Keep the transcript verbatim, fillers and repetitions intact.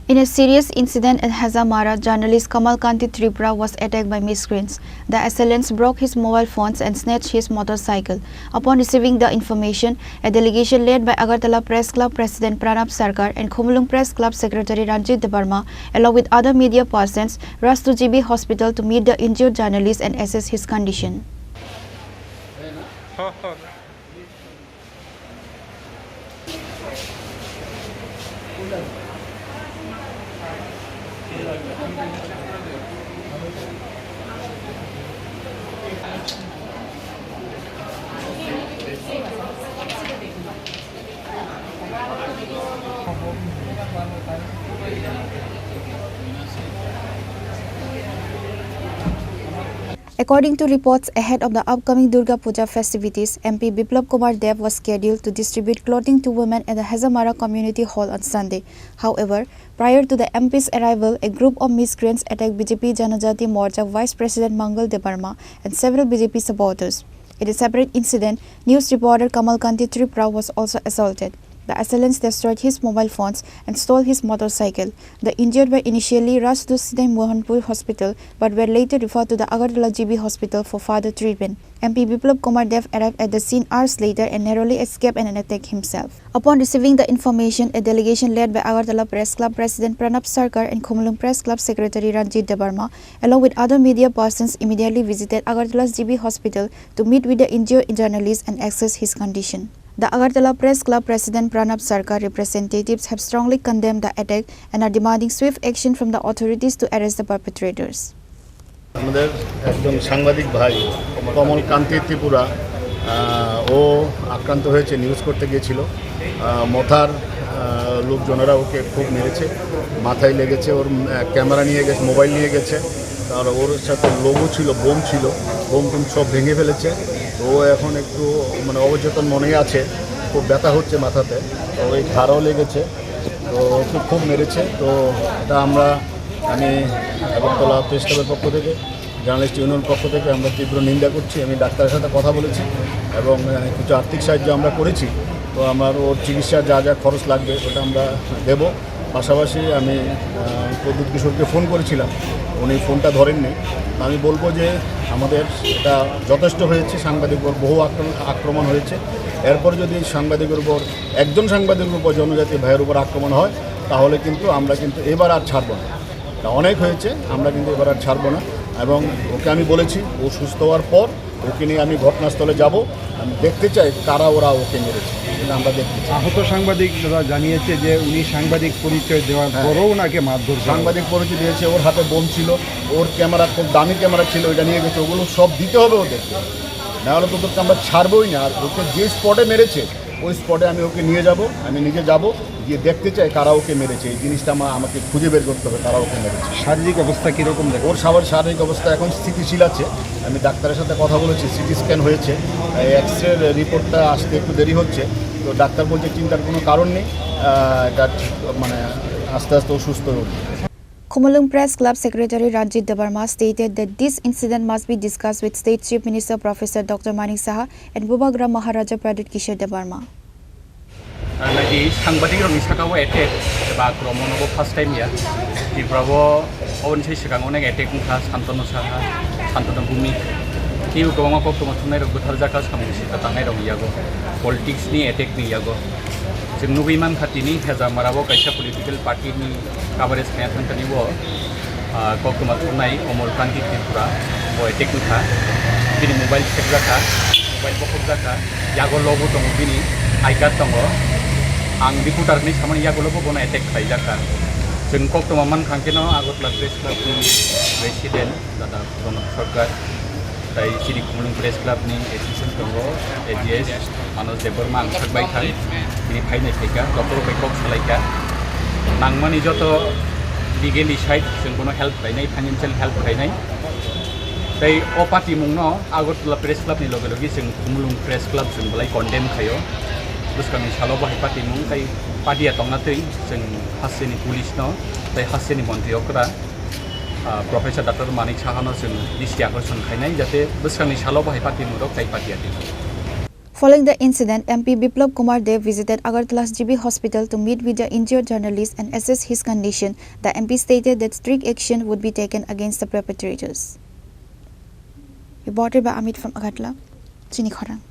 In a serious incident at Hezamara, journalist Kamal Kanti Tripura was attacked by miscreants. The assailants broke his mobile phones and snatched his motorcycle. Upon receiving the information, a delegation led by Agartala Press Club President Pranab Sarkar and Khumulwng Press Club Secretary Ranjit Debbarma, along with other media persons, rushed to G B Hospital to meet the injured journalist and assess his condition. According to reports, ahead of the upcoming Durga Puja festivities, M P Biplab Kumar Deb was scheduled to distribute clothing to women at the Hezamara Community Hall on Sunday. However, prior to the M P's arrival, a group of miscreants attacked B J P Janajati Morcha Vice President Mangal Debbarma and several B J P supporters. In a separate incident, news reporter Kamal Kanti Tripura was also assaulted. The assailants destroyed his mobile phones and stole his motorcycle. The injured were initially rushed to Sidai Mohanpur Hospital but were later referred to the Agartala G B Hospital for further treatment. M P Biplab Kumar Deb arrived at the scene hours later and narrowly escaped an attack himself. Upon receiving the information, a delegation led by Agartala Press Club President Pranab Sarkar and Khumulwng Press Club Secretary Ranjit Debbarma, along with other media persons, immediately visited Agartala's G B Hospital to meet with the injured journalist and assess his condition. The Agartala Press Club President Pranab Sarkar representatives have strongly condemned the attack and are demanding swift action from the authorities to arrest the perpetrators. আমাদের একজন সাংবাদিক ভাই কমল কান্তি ত্রিপুরা, আহ, ও আক্রান্ত হয়েছে নিউজ করতে গিয়েছিল। আহ, মথার, আহ, লোকজনেরা ওকে খুব মেরেছে, মাথায় লেগেছে, ওর, আহ, ক্যামেরা নিয়ে গেছে, মোবাইল নিয়ে গেছে, তার ওর সাথে লোগো ছিল, বোম ছিল, বোম টোম সব ভেঙে ফেলেছে। তো ও এখন একটু মানে অবচেতন মনেই আছে, খুব ব্যথা হচ্ছে মাথাতে, তো ওই ঘাড়ও লেগেছে, তো ওকে খুব মেরেছে। তো এটা আমরা, আমি আগরতলা প্রেস ক্লাবের পক্ষ থেকে, জার্নালিস্ট ইউনিয়ন পক্ষ থেকে আমরা তীব্র নিন্দা করছি। আমি ডাক্তারের সাথে কথা বলেছি এবং, আহ, কিছু আর্থিক সাহায্য আমরা করেছি। তো আমার ওর চিকিৎসা যা যা খরচ লাগবে ওটা আমরা দেব। পাশাপাশি আমি, আহ, প্রদ্যুৎ কিশোরকে ফোন করেছিলাম, উনি ফোনটা ধরেননি। আমি বলবো যে আমাদের এটা যথেষ্ট হয়েছে, সাংবাদিক উপর বহু আক্রমণ, আক্রমণ হয়েছে। এরপর যদি সাংবাদিকের উপর, একজন সাংবাদিকের উপর জনজাতি ভাইয়ের উপর আক্রমণ হয়, তাহলে কিন্তু আমরা কিন্তু এবার আর ছাড়বো না। তা অনেক হয়েছে, আমরা কিন্তু এবার আর ছাড়বো না। এবং ওকে আমি বলেছি, ও সুস্থ হওয়ার পর ওকে নিয়ে আমি ঘটনাস্থলে যাব। আমি দেখতে চাই কারা ওরা ওকে মেরেছে, এটা আমরা দেখতে চাই। আহত সাংবাদিক দাদা জানিয়েছে যে উনি সাংবাদিক পরিচয় দেওয়ার হ্যাঁ। পরেও ওনাকে মারধর করা হয়। সাংবাদিক পরিচয় দিয়েছে, ওর হাতে বোম ছিল, ওর ক্যামেরা, খুব দামি ক্যামেরা ছিল, ওইটা নিয়ে গেছে। ওগুলো সব দিতে হবে ওদেরকে, না হলে তো ওদেরকে আমরা ছাড়বোই না। আর ওকে যে স্পটে মেরেছে, ওই স্পটে আমি ওকে নিয়ে যাব, আমি নিজে যাব, গিয়ে দেখতে চাই কারা ওকে মেরেছে। এই জিনিসটা আমা-, আমাকে খুঁজে বের করতে হবে কারা ওকে মেরেছে। শারীরিক অবস্থা কিরকম দেখো? ওর শারীর-, শারীরিক অবস্থা এখন স্থিতিশীল আছে। আমি ডাক্তারের সাথে কথা বলেছি, সিটি স্ক্যান হয়েছে, এই এক্স রে রিপোর্টটা আসতে একটু দেরি হচ্ছে। তো ডাক্তার বলছে চিন্তার কোনো কারণ নেই, আহ, এটা ঠিক, মানে আস্তে আস্তে ও সুস্থ হয়ে উঠবে। Khumulwng Press Club Secretary Ranjit Debbarma stated that this incident must be discussed with State Chief Minister Professor Doctor Manik Saha and Bubagra Maharaja Pradyut Kishore Debbarma. Nai di sangbadik rokni saka o attack eba akromon obo first time ya. Tripura o oboni sai swkang onek attack wngkha, Santanu Saha, Santanu Bhumik, teibo kwbangma koktwma thumnai rok bwtharjak kha, samung sita tangnai rokni yago, politics ni attack ni yago. Chwng nugwi mankha tini Hezamara o kaisa political party ni coverage khaina thangkani o, ah, koktwma thumnai Omol Kanti Tripura bo attack wngkha. Bini mobile sekjakha, mobile bokhokjakha, yago lobo tongo bini I card tongo. Ang reporter hinwi samani yago lobo bono attack khlaijakha. Chwng koktwma mankha khe no Agartala Press Club ni president. Dada Pranab Sarkar, tai chini Khumulwng Press Club ni assistant tongo, A G S, Manoj Debbarma ang sak bai thang, tini phainai phaikha, doctor bai kok salaikha. Nangmani joto legally side chwng bono help khlainai, financial help khlainai. Tai o patimungno Agartala Press Club ni loge loge chwng Khumulwng Press Club chwng belai condemn khaio. Bwskangni salo bahai patimung tai padia tongna twi chwng hasteni police no tai hasteni montri okra, ah, Professor Doctor Manik Saha no chwng disti akorson khainai, jate bwskangni salo bahai patimung rok tai padia twi. Following the incident, M P Biplab Kumar Deb visited Agartala's G B hospital to meet with the injured journalist and assess his condition. The M P stated that strict action would be taken against the perpetrators. Reported by Amit from Agartala. Chini khorang.